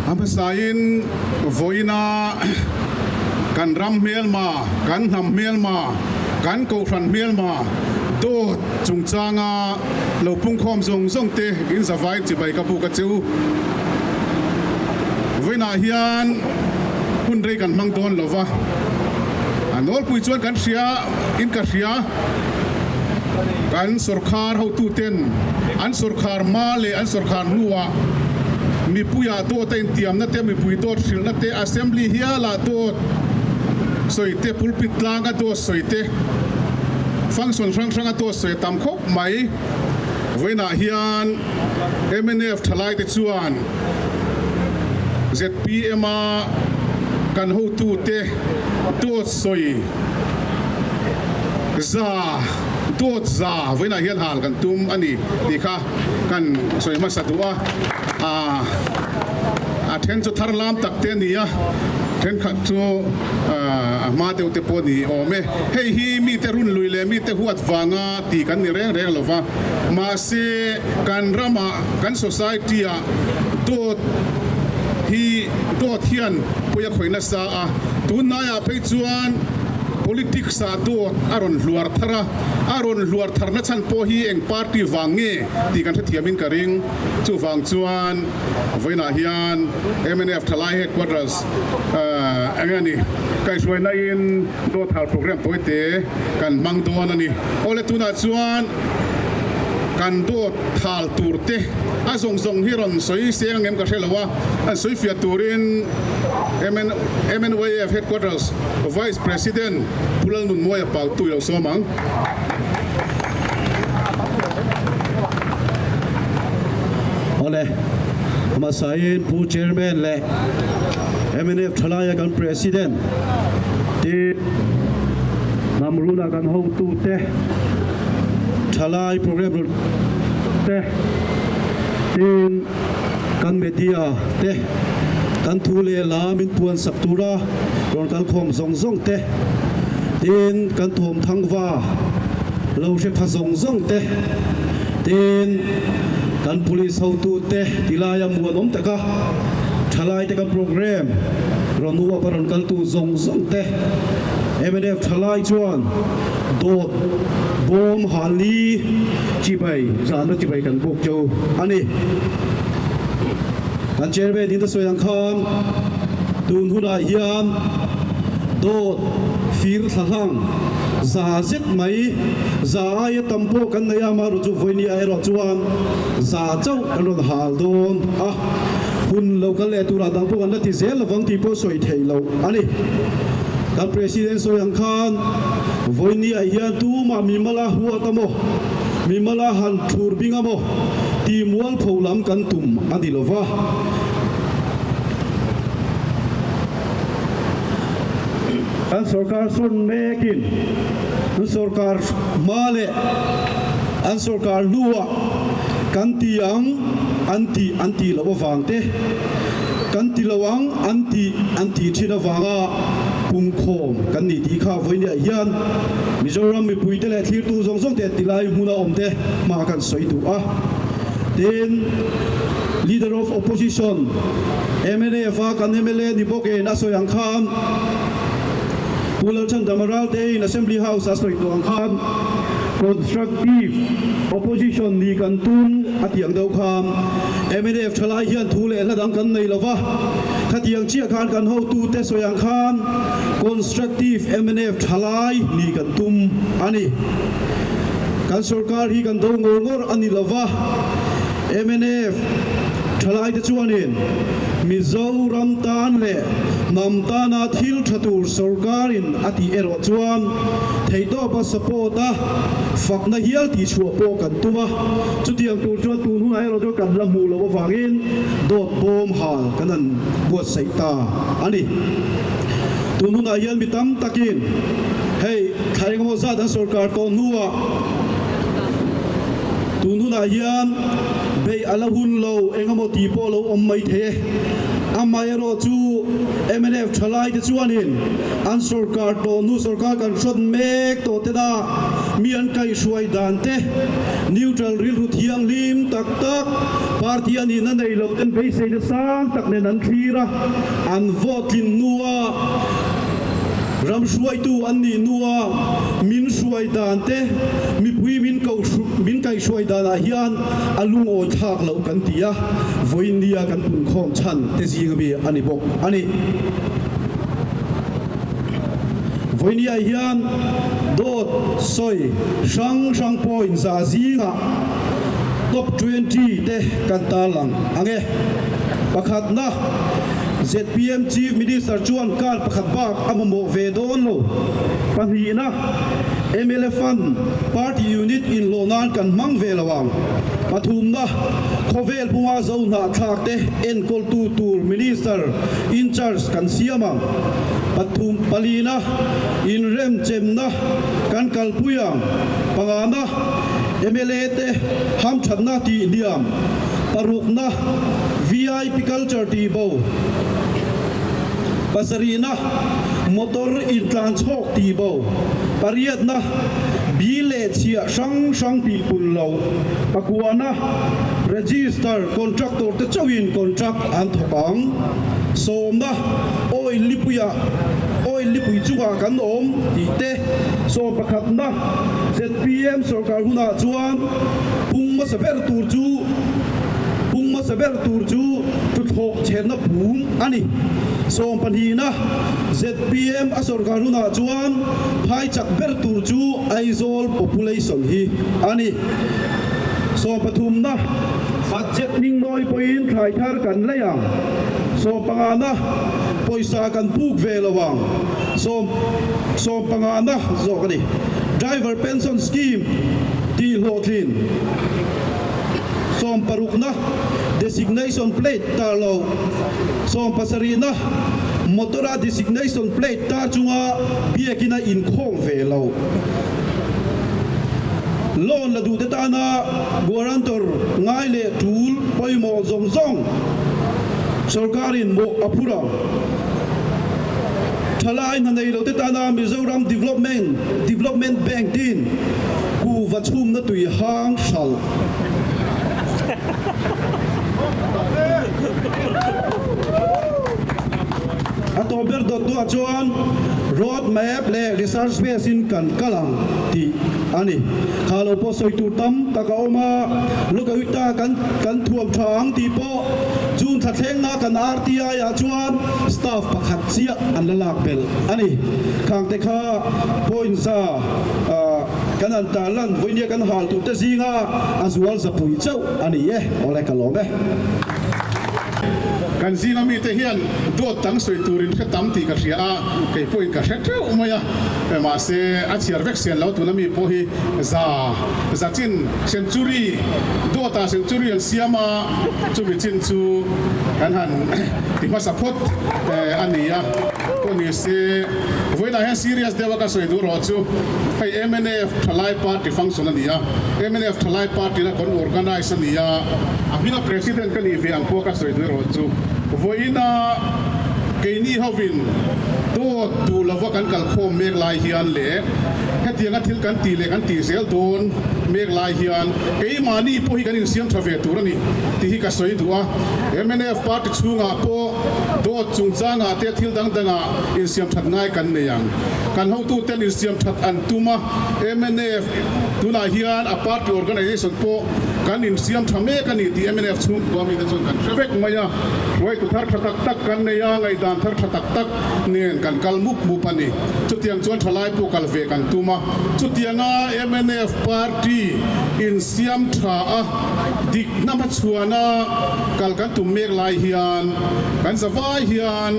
A hmasain vawiina kan ram hmelma, kan hnam hmelma, kan kohhran hmelma dawt chungchanga lo pungkhawm zawng zawng te in zavai chibai ka buk a che u. Vawiinah hian hun rei kan hmang dawn lo va, a nawlpui chuan kan hria in ka hria. Kan sawrkhar hotuten an sawrkhar hma leh an sawrkhar hnuah mipuiah dawt a intiamna te, mipui dawt hrilhna te, assembly hialah dawt sawi te, pulpit tlanga dawt sawi te, function hrang hranga dawt sawi a tam khawp mai. Vawiinah hian mnf thalaite chuan ZPM-a kan hotute dawt sawi Za, dawt za vawiinah hian hal kan tum a ni tih kha kan sawi hmasa duh a. Aa, a then chu thar lam tak te a ni a, thenkhat chu a hma deuh te pawh a ni awm e. Hei hi mite run lui leh mite huat vanga tih kan ni reng reng lo va, mahse kan ramah, kan society-ah dawt hi dawt hian pawi a khawih nasa a, tunhnaiah phei chuan Politics ah dawt a rawn hluar thar a, a rawn hluar tharna chhan pawh hi eng party vang nge tih kan hrethiamin ka ring. Chuvang chuan vawiinah hian mnf Thalai Headquarters eng nge ni kaihhruaina in dawt hal program tawite kan hmang dawn a ni. Awle tunah chuan kan dawt hal tur te a zawng zawng hi rawn sawi seng ang em ka hre lo a, an sawi fiah turin MNYF Headquarters Vice President Pu Lalnunmawia Pautu i lo sawm ang. Awle, hmasain Pu Chairman leh mnf Thalaia kan President te Hnamruna kan hotute Thalai Programme rawn te tin Kan media te kan thu leh hla min puan sak tura rawn kal khawm zawng zawng te, tin kan thawm thangva lo hre pha zawng zawng te, tin kan police hotu te ti laia muanawm taka thalai te kan programme rawn uap a rawn kaltu zawng zawng te, mnf thalai chuan dawt bawm hali chibai zahna chibai kan buk cheu a ni. Kan chairman in a sawi ang khan tun hunah hian dawt fir thla hlang za zet mai za aia tam pawh kan nei a, amaherawh chu vawinia erawh chuan za chauh kan rawn hal dawn a, hun lo kal leh turah dang pawh kan la ti zel lovang tih pawh sawi theih loh a ni. Kan president sawi ang khan vawinia hian tumah mimala huat a maw, mimala han thur bing a maw, Ti mualpho lam kan tum a ni lo va. Kan sorkar sawn mekin an sorkar hma leh an sorkar hnuah kan ti ang an tih an tih loh avang te, kan ti lo ang an tih an tih thin avanga pungkhawm kan ni tih kha vawinia hian Mizoram mipuite leh thlirtu zawng zawng te tilai hmuna awmte hma kan sawi duh a. Tin, Leader of Opposition, mnf a kan mla ni bawkin a sawi ang khan, Pu Lalchhandama Raltein Assembly House a sawi tawh ang khan, Constructive Opposition ni kan tum a tih ang deuh khan, mnf thalai hian thu leh hla dang kan nei lo va, khatiang chiah khan kan hotute sawi ang khan Constructive mnf thalai ni kan tum a ni. Kan sorkar hi kan do ngawr ngawr a ni lova, mnf thalaite chuanin Mizoram tan leh hnam tana thil tha tur sorkarin a tih erawh chuan theihtawpa support a fakna hial tihchhuah pawh kan tum a, chutiang tur chuan tun hunah erawh chuan kan la hmuh loh avangin dawt bawm hal kan han buatsaih ta a ni. Tun hunah hian mi tam takin hei thla engemaw zat an sorkar tawh hnuah tun hunah hian beih a la hun lo engemaw tih pawh a lo awm mai thei e. Amaherawhchu mnf thalaite chuanin an sorkar tawh hnu sorkar kan hrawt mek tawh tena mi an kaihhruai dan te, neutral rilru thianghlim tak tak party a nihna nei lo ten beiseina sang tak nen an thlir a, an vote tlin hnua ram hruaitu an nih hnua min hruai dan te, mipui min koh min kaihhruai danah hian a lungawi thlak loh kan ti a, vawiinnia kan punkhawm chhan te zinga mi a ni bawk a ni. Vawinia hian dawt sawi hrang hrang point za zingah top 20 te kan tarlang ang e. Pakhatna, zpm Chief Minister chuan kar pakhat bak a mamawh ve dawn lo. Pahnihna, mla Fund party unit inhlawh nan kan hmang ve lo ang. Pathumna, khawvel bunga zo hnahthlak te enkawltu tur Minister in charge kan siam ang. Pathum palina inremchemna kan kalpui ang. Pangana, mla te hamthatna tih hniam. Parukna, vip culture tih bo. Pasarihna, motor intlan chhawk tih bo. Pariatna, bil leh chhiah hrang hrang tih pun lo. Pakuana, register contractor te chauhin contract an thawk ang. Sawmna, oil lipuiah oil lipui chungah kan awm tih te. Sawmpakhatna, zpm sorkar hunah chuan pung hmasa ber tur chu pung hmasa ber tur chu tuthlawh chhenna pum a ni. Sawmpahnihna, zpm a sorkar hunah chuan phai chak ber tur chu Aizawl population hi a ni. Sawmpathumna, budget hming mawi pawhin thlai thar kan lei ang. Sawmpangana, pawisa kan puk ve lo ang. Sawm sawmpangana zawk a ni. Driver Pension Scheme tih hlawhtlin. Sawmparukna, Designation Plate tar lo. Sawmpasarihna, Motor-a Designation Plate tar chunga biakin a inkhawm ve lo. Loan la duhte tana guarantor ngai leh tul pawimawh zawng zawng sorkarin mawh a phur ang. Thalai hna nei lote tana Mizoram Development Development Bank tin kuhva chhumna tui hang hralh. A tawp ber dawt duah chuan road map leh research base in kan kal ang tih a ni. Kha lo pawh sawi tur tam tak a awm a, Lokayukta kan kan thuam tha ang tih pawh June thla thlengna kan RTI ah chuan staff pakhat chiah an la lak belh a ni. Khangte kha point za kan han tarlan vawinia kan hal tur te zinga a zual zapui chauh a ni e. Awle ka lawm e. Kan zinga mite hian dawt dang sawi turin hre tam tih ka hria a, kei pawhin ka hre teuh mai a, mahse a chhiar vek sian lo tuna mi pawh hi za za chin century dawtah century an siam a, chumi chin chu kan han ti hmasa phawt a ni a, pawh ni se vawiinah hian serious deuh a ka sawi duh rawh chu hei mnf thalai party function a ni a, mnf thalai party la kan organize a ni a. A hminga President ka nih ve ang pawh ka sawi duh erawh chu vawiina keini hovin dawt duh lova kan kalkhawm mek lai hian leh hetianga thil kan tih leh kan tih zel dawn mek lai hian keimahni pawh hi kan insiam tha ve tur a ni tih hi ka sawi duh a. Mnf party chhungah pawh dawt chungchangah te thil dang dangah insiam that ngai kan nei ang. Kan hotuten insiam that an tum a, mnf tunah hian a party organisation pawh Kan insiam tha mek a ni tih mnf chhungkua mite chuan kan hre vek mai a, hruaitu thar tha tak tak kan nei a, ngaihdan thar tha tak tak nen kan kal mup mup a ni. Chutiang chuan thalai pawh kal ve kan tum a, chutianga mnf party insiam tha a, dikna hmachhuana kal kan tum mek lai hian kan zavai hian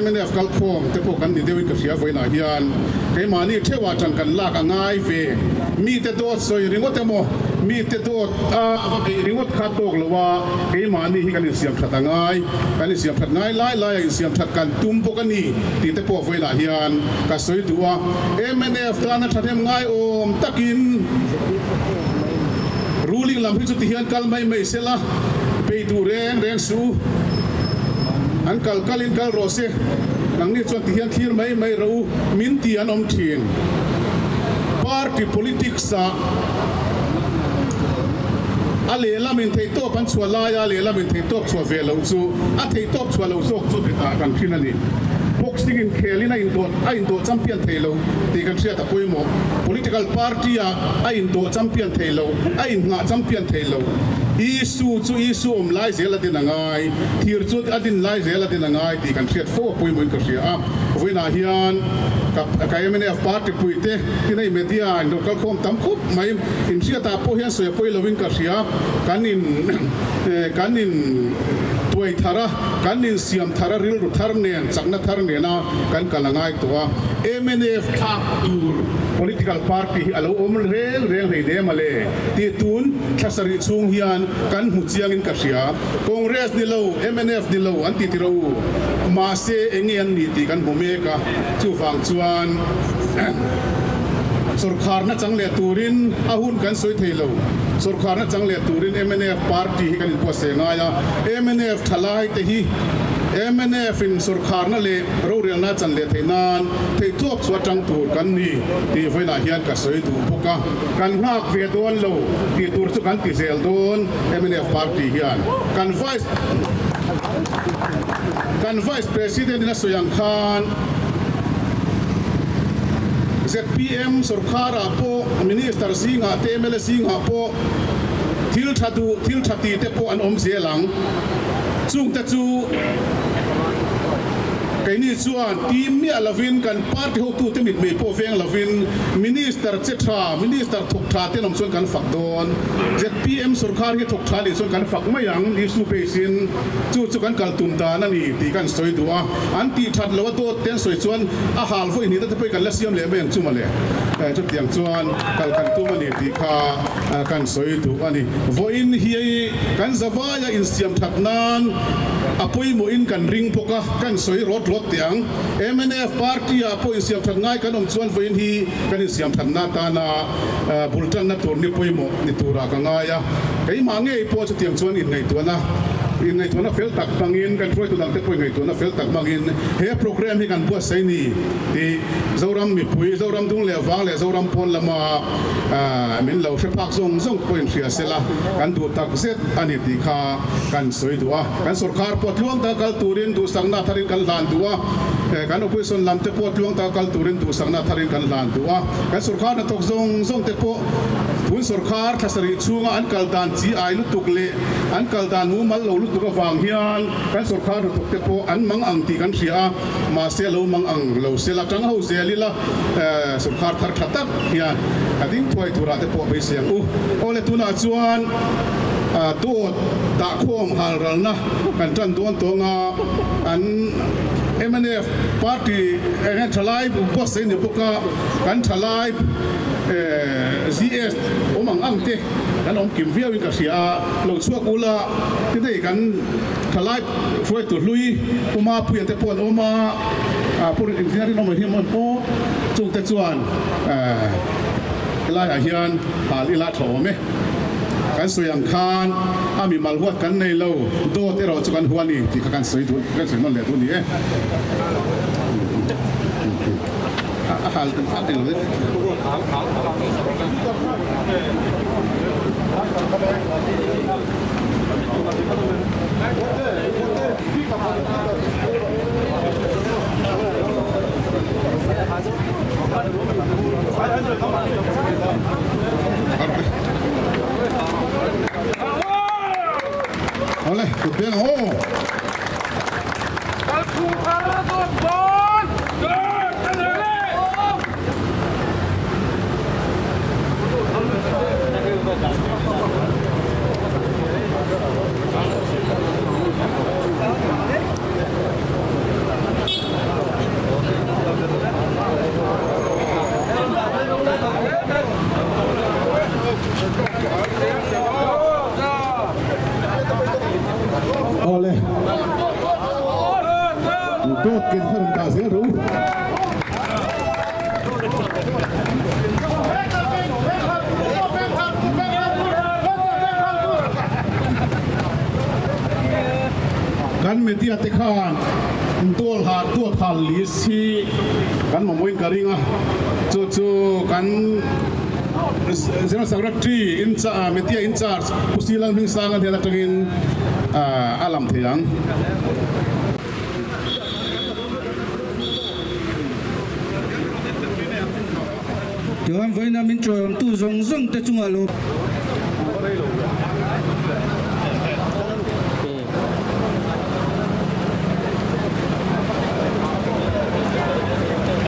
mnf kalkhawm te pawh kan ni deuhin ka hria vawiinah hian keimahni theuhah tan kan lak a ngai ve. Mite dawt sawi ringawt emaw, mite dawt a va beih ringawt kha tawk lo a, keimahni hi kan insiam that a ngai, kan insiam that ngai lai lai a insiam that kan tum bawk a ni tih te pawh vawilah hian ka sawi duh a. Mnf tana thahnem ngai awm takin ruling lam hi chuti hian kal mai mai sela, bei duh reng reng suh. An kal kalin kal rawh se, nangni chuan tihian thlir mai mai rawh u, min ti an awm thin. Party politics ah a lehlam in theihtawp an chhuah laia a lehlam in theihtawp chhuah ve loh chu a theihtawp chhuah loh zawk chu betah kan thin a ni. Boxing inkhelin a indawh a indawh champion thei lo tih kan hriat a pawimawh. Political party ah a indawh champion thei lo, a inngah champion thei lo. Issue chu issue awm lai zel a din a ngai, thir chu a din lai zel a din a ngai tih kan hriat fo a pawimawhin ka hria a. Vawiinah hian ka ka mnf party puite tin hei media in rawn kalkhawm tam khawp mai. Inhriatah pawh hian sawi a pawi lovin ka hria. Kan in kan in tuai thar a, kan insiam thar a, rilru thar nen, chakna thar nena kan kal a ngai tawh a. Mnf thlak tur political party hi a lo awm reng reng hlei nem a le tih tun thla sarih chhung hian kan hmu chiangin ka hria. Congress ni lo, mnf ni lo an ti ti ro u. Mahse enge an nih tih kan hmu mek a, chuvang chuan Sawrkharna chang leh turin a hun kan sawi thei lo. Sawrkharna chang leh turin mnf party hi kan inpuahseh ngai a, mnf thalai te hi mnf in sawrkharna leh rorelna chan leh theih nan theihtawp chu atang tur kan ni tih vawiinah hian ka sawi duh bawk a. Kan nghak ve dawn lo tih tur chu kan ti zel dawn mnf party hian kan vice kan vice president in a sawi ang khan zpm sorkar ah pawh minister zingah te mla zingah pawh thil tha duh thil tha ti te pawh an awm zel ang chung te chu Keini chuan team miah lovin kan party hotute mitmei pawh veng lovin Minister che tha, Minister thawk tha te an awm chuan kan fak dawn. Zpm sorkar hi thawk tha leh chuan kan fak mai ang, issue base in chu chu kan kal tum dan a ni tih kan sawi duh a. An tih that loh a dawt te an sawi chuan a hal vawi hnih na te pawhin kan la siam leh mai ang chu mawle. Chutiang chuan kal kan tum a ni tih kha kan sawi duh a ni. Vawiin hi kan zavaia insiam that nan A pawimawhin kan ring bawk a, kan sawi rawt rawt teh ang. Mnf party-ah pawh insiamthat ngai kan awm chuan vawiin hi kan insiamthatna atana bul tanna tur ni pawimawh ni turah ka ngai a. Keimah ngei pawh chutiang chuan inngaihtuahna inngaihtuahna fel tak hmangin, kan hruaitu dangte pawh inngaihtuahna fel tak hmangin he programme hi kan buatsaih ni tih Zoram mipui, Zoram dung leh vang leh Zoram pawn lama min lo hre phak zawng zawng pawh inhria sela kan duh tak zet a ni tih kha Kan sawi duh a, kan sorkar pawh tluang taka kal turin duhsakna tharin kan hlan duh a, kan opposition lam te pawh tluang taka kal turin duhsakna tharin kan hlan duh a, kan sorkar hnathawk zawng zawng te pawh tun sorkar thla sarih chhunga an kal dan chi ai lutuk leh an kal dan mumal lo lutuk avang hian kan sorkar hnathawk te pawh an mang ang tih kan hria a, mahse lo mang ang lo sela tang ho zel ila sorkar thar tha tak hian a ding thuai turah te pawh beisei ang u. Awle tunah chuan. Dawt dahkhawm halralna kan tan dawn tawng a, an mnf party eng thalai buatsaih ni bawk a, kan thalai GS awm ang ang te kan awm kim viau in ka hria a, lo chhuak ula ti hei kan thalai hruaitu hlui Pu Mapuia te pawh an awm a, Pu Engineering awm hi an awm chungte chuan helaiah hian hal ila tha awm e. Kan sawi ang khan a mi mal huat kan nei lo, dawt erawh chu kan hua a ni tih kha kan sawi duh, kan sawi nawn leh duh a ni e. A hal hal eng lo e. Awle, kut beng ang aw. Awle, dawt ken kha rawn dah zel rawh u. Kan. Kan media te khan dual ha duat hal list hi kan mamawhin ka ring a, chu chu kan General Secretary in media in charge Pu Silang Hmingsanga hnen atangin a lam thei ang. Tichuan vawiina min chawiawmtu zawng zawng te chungah lo.